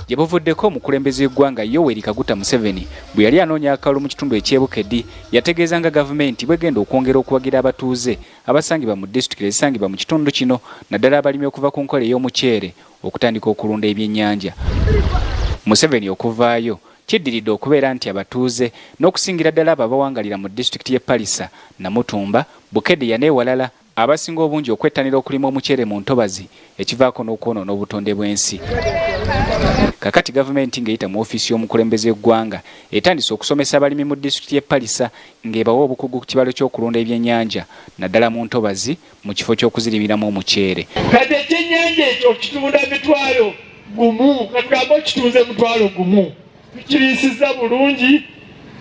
Gye buvuddeko, omukulembeze w'eggwanga Yoweri Kaguta Museveni bwe yali anoonya akalulu mu kitundu eky'Ebukedi, yategeeza nga gavumenti bwegenda okwongera okuwagira abatuuze abasangibwa mu disitulikiti ezisangibwa mu kitundu kino, naddala abalimi, okuva ku nkola ey'omuceere okutandika okulunda ebyennyanja. Museveni okuvaayo kiddiridde okubeera nti abatuuze n'okusingira ddala abo abawangalira mu disitulikiti y'e Palisa, Namutumba, Bukedea n'ewalala abasinga obungi okwettanira okulima omuceere mu ntobazi, ekivaako n'okwonoona obutonde bw'ensi. Kakati gavumenti ng'eyita mu ofiisi y'omukulembeze w'eggwanga etandise okusomesa abalimi mu disitulikiti y'e Palisa ng'ebawa obukugu ku kibalo ky'okulunda ebyennyanja, naddala mu ntobazi, mu kifo ky'okuzirimiramu omuceere. Kati ekyennyanja ekyo okitunda 10,000, katugambe okitunze 10,000, tukiriisiza bulungi,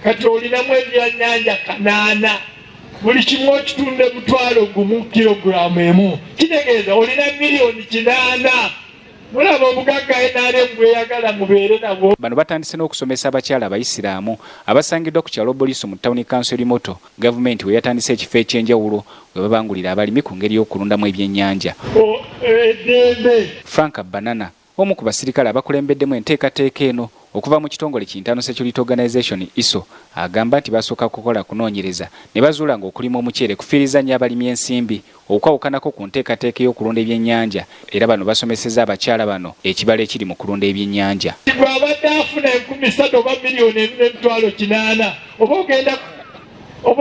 kati olinamu ebyannyanja 800, buli kimu okitunda 10,000 kilogulaamu emu, kitegeeza olina miliyoni 800. Mulaba obugagga NRM bweyagala mubeere nabwo. Bano batandise n'okusomesa abakyala Abayisiraamu abasangiddwa ku kyalo Boliso mu tawuni kanso Limoto, gavumenti we yatandise ekifo eky'enjawulo we babangulira abalimi ku ngeri y'okulundamu ebyennyanja. Eddembe. Frank Banana, omu ku basirikale abakulembeddemu enteekateeka eno okuva mu kitongole ki Internal Security Organization, ISO, agamba nti basooka kukola kunoonyereza ne bazuula ng'okulima omuceere kufiiriza nnyo abalimi ensimbi okwawukanako ku nteekateeka ey'okulunda ebyennyanja, era bano basomeseza abakyala bano ekibalo ekiri mu kulunda ebyennyanja. Gwe abadde afuna 300 oba 1,800,000, oba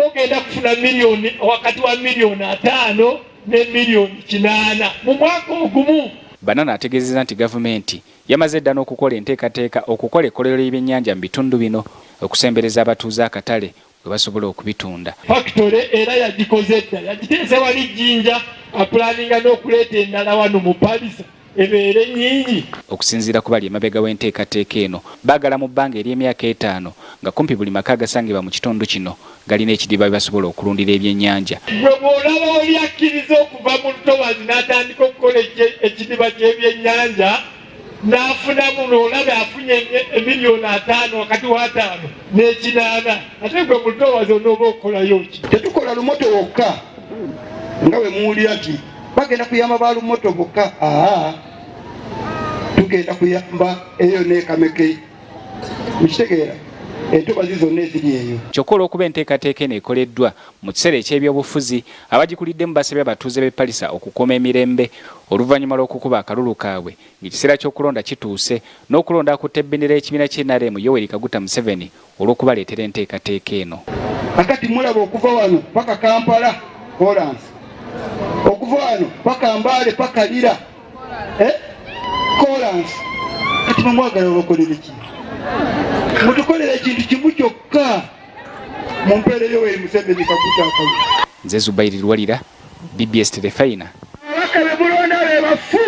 ogenda kufuna miliyoni wakati wa miliyoni 50 ne miliyoni 80 mu mwaka ogumu. Banana ategeezezza nti gavumenti yamaze dda n'okukola enteekateeka okukola ekkolero ly'ebyennyanja mu bitundu bino okusembereza abatuuze akatale we basobola okubitunda. Factory era yagikoze dda, yagiteese wali Jjinja, apulaninga n'okuleeta endala wano mu Palisa ebeere nnyingi. Okusinziira ku bali emabega w'enteekateeka eno, baagala mu bbanga ery'emyaka 5 nga kumpi buli maka agasangibwa mu kitundu kino galina ekidiba bye basobola okulundira ebyennyanja. Gwe bw'olaba oli akkiriza okuva mu lutobazi n'atandika okukola ekidiba ky'ebyennyanja n'afunamu, n'olaba afunye emiliyoni 50, wakati wa 50 ne 80, ate gwe mu lutobazi onooba okukolayo ki? Tetukola Lumoto wokka nga bwe muwulira nti bagenda kuyamba ba Lumoto bokka. Aa, tugenda kuyamba eyo n'ekameke, mukitegeera, entobazi zonna eziri eyo. Kyokka olw'okuba enteekateeka eno ekoleddwa mu kiseera eky'ebyobufuzi, abagikuliddemu basabye abatuuze b'e Palisa okukuuma emirembe oluvannyuma lw'okukuba akalulu kaabwe ng'ekiseera ky'okulonda kituuse, n'okulonda akutte ebbendera y'ekibiina ky'e NRM Yoweri Kaguta Museveni olw'okubaleetera enteekateeka eno. Kakati mulaba okuva wano paka Kampala kolansi, okuva wano paka Mbaale, paka Lira, eh? Kolansi. Kati mwamwagala bakolere ki? Mutukolere ekintu kimu kyokka, mumpeere Yoweri Museveni Kaguta akalulu. Nze Zubairi Lwalira, BBS Terefayina. Ababaka be mulonda be bafu.